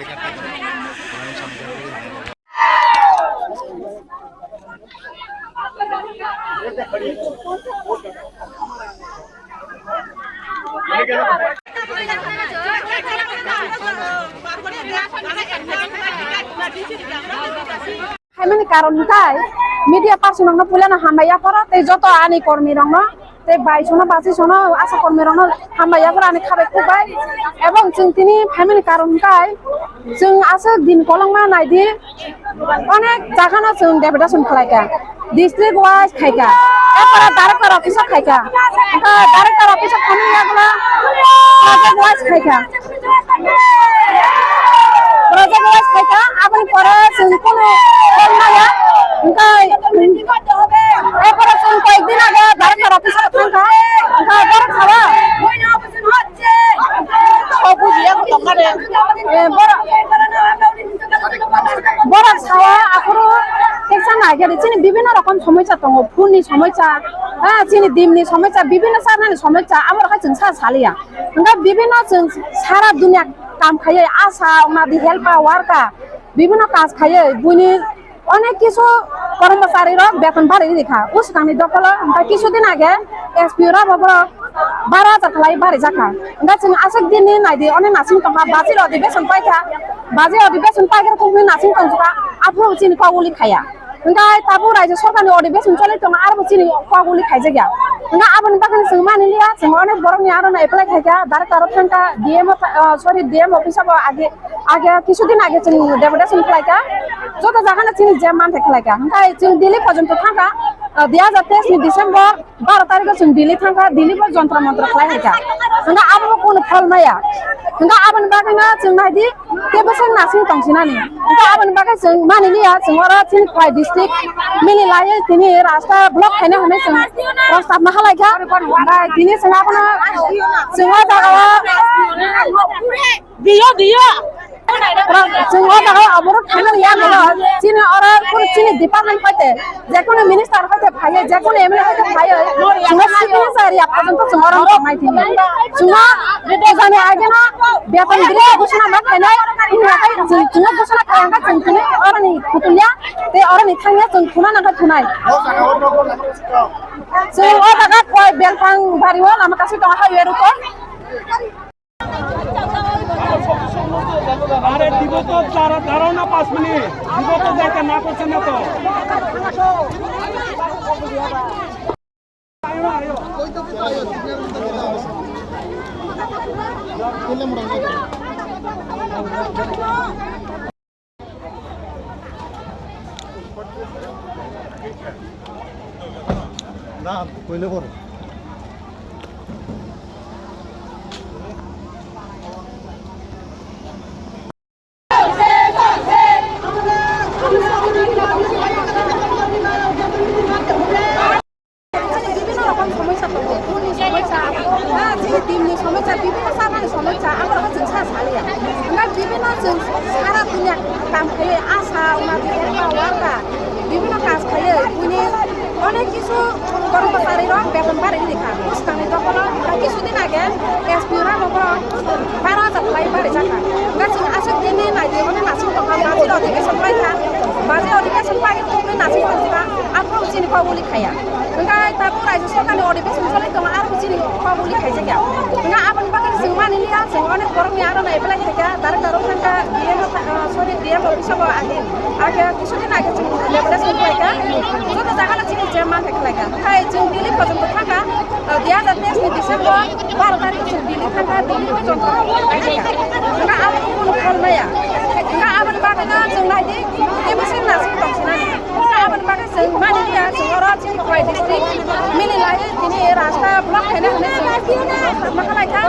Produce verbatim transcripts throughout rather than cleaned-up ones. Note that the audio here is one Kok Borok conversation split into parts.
Haimani karon hwnkhe media person rokno puilano hambai yapharo tei joto ani kormi rokno tei bai sono basi sono asa kormi rokno hambai yapharo ani khabai khukbai. Ebong chwng tini phaimani karon hwnkhe chwng aswk din kolokma naidi onek jagano chwng deputation khlaikha, district wise khaikha, epora director office o khaikha, hwnkhe director office o khamani yagulo project wise khaikha. Project wise khaikha, aboni pore chwng kunu call maya. Hwnkhe, eh, pore chwng koyek din age director office o thangkha. Hwnkhe borok sao. Eh, borok, borok sao aphuru teksa naikhe chini bibhinno rokom somosa tongo, phunni somosa, ha, chini dimni somosa, bibhinno sarnani somosa, amo rok khe chwng sa saliya. Hwnkhe bibhinno chwng sara dunia kam khaiwi asa, wnadi, helper, worker, bibhinno kaj khaiwi buini onek kisu kormosari rok beton bari rikha. Usukangni dokolo hwnkhe kisu din age S P O rok borok baro hajar khlai bari jakha. Hwnkhe chwng aswk din ni naidi onek nasing tongkha, bajir odhibeson paikha, bajir odhibeson paikha khe nasing tongkha, aphuru chini kok uli khaiya. Hwnkhe tabuk raijyo sorkarni odhibeson choli tongo, arbo chini kok uli khaijakya. Hwnkhe aboni bagwi chwng manliya, chwng onek borokni aro no apply khaikha, director o thangkha, D M o tha-, ah, sorry, D M office o bo age, age kisu din age chwng deputation khlaikha, joto jagano chini je manthai khlaikha. Hwnkhe chwng Delhi porjonto thangkha, ah, dui hajar teis ni December baro tarikh o chwng Delhi thangkha, Delhi bo jontro montro khlai haikha. Hwnkhe abo bo kunu phol maya. Hwnkhe aboni bagwi no chwng naidi, tei bwswk nasing tongsinani. Hwnkhe aboni bagwi chwng manliya, chwng oro chini Khowai district mili laiwi tini rasta block khaina hwnwi chwng prostab ma halaikha. Hwnkhe tini chwng abono, chwng o jagao, Dio, dio. Chwng o jaga oborog khaimani yagulo chini oro kunu chini department hoite jekunu minister hoite phaiwi, jekunu M L A hoite phaiwi, chwngno signature ya porjonto chwng oro tongnai tini. Chwngno pujani ageno beton bwrwi ghosona ma khainai, chwng, chwngno ghosona khaiya wngkha chwng tini oroni phutulia tei oroni thangya chwng thuna nangkha thunai. Chwng o jaga Khowai belphang bario lama kasui tongo highway route o. আরে দিব তো, দাঁড়া-, দাঁড়াও না পাঁচ মিনিট, দিব তো, যাইতে না করছে না তো। না, কইলে করো। Chini bibhinno rokom somosya tongo, phunni somosya, ah, chini dimni somosya, bibhinno sarnani somosya, abo rokno chwng sa saliya. Hwnkhe bibhinno chwng sara dunia kam khaiwi asa, wnadi, worker, bibhinno kaj khaiwi buini onek kisu kormosari rok beton bari rikha. Bwskangni dokolo kisu din age S P O rok baro hajar khlai bari jakha. Hwnkhe chwng aswk din ni naidi, onek nasing tongkha, baji rok bai kha, baji rok bai kha, aphuru chini kok uli khaiya. Hwnkhe tabuk raijyo sorkarni odhibeson choli tongo, aro chini kok uli khaijakya. Hwnkhe aboni bagwi chwng manliya, chwng onek borokni aro no apply khaikha, director rok thangkha, D M o tha-, ah, sorry, D M office o bo age, age kisu din age chwng deputation khlaikha, joto jagano chini je manthai khlaikha. Hwnkhe chwng Delhi porjonto thangkha, ah, dui hajar teis ni December baro tarikh o chwng Delhi thangkha, Delhi o jontro khlaikha. Hwnkhe abo kunu phol maya. Hwnkhe aboni bagwi no chwng naidi, tei bwswk nasing tongsinani. Hwnkhe aboni bagwi chwng manliya, chwng oro chini Khowai district mili laiwi tini rasta block khaina hwnwi chwng ma khlai kha.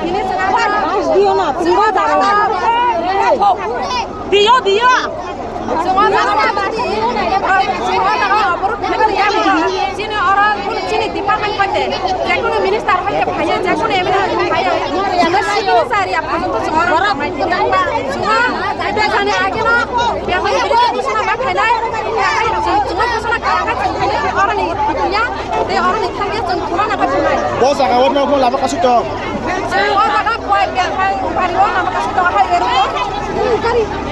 Tini chwng abo Dio, dio. Chwng o jaga o, chwng o jaga o oborog khaimani yagulo chini oro kunu chini department hoite, jekunu minister hoite phaiyo, jekunu M L A hoite phaiyo, chwng o signature ya porjonto chwng oro tongnai tini. Chwng o bejani ageno bejani bwrwi ghosona ma khainai, chwng o ghosona khaina chwng tini oroni phutulia tei oroni thangya chwng thuna nangkha thunai. Bo jaga o nokno lama kasui tong. Chwng o jaga Khowai belphang bari o lama kasui tong hai ero. Ari,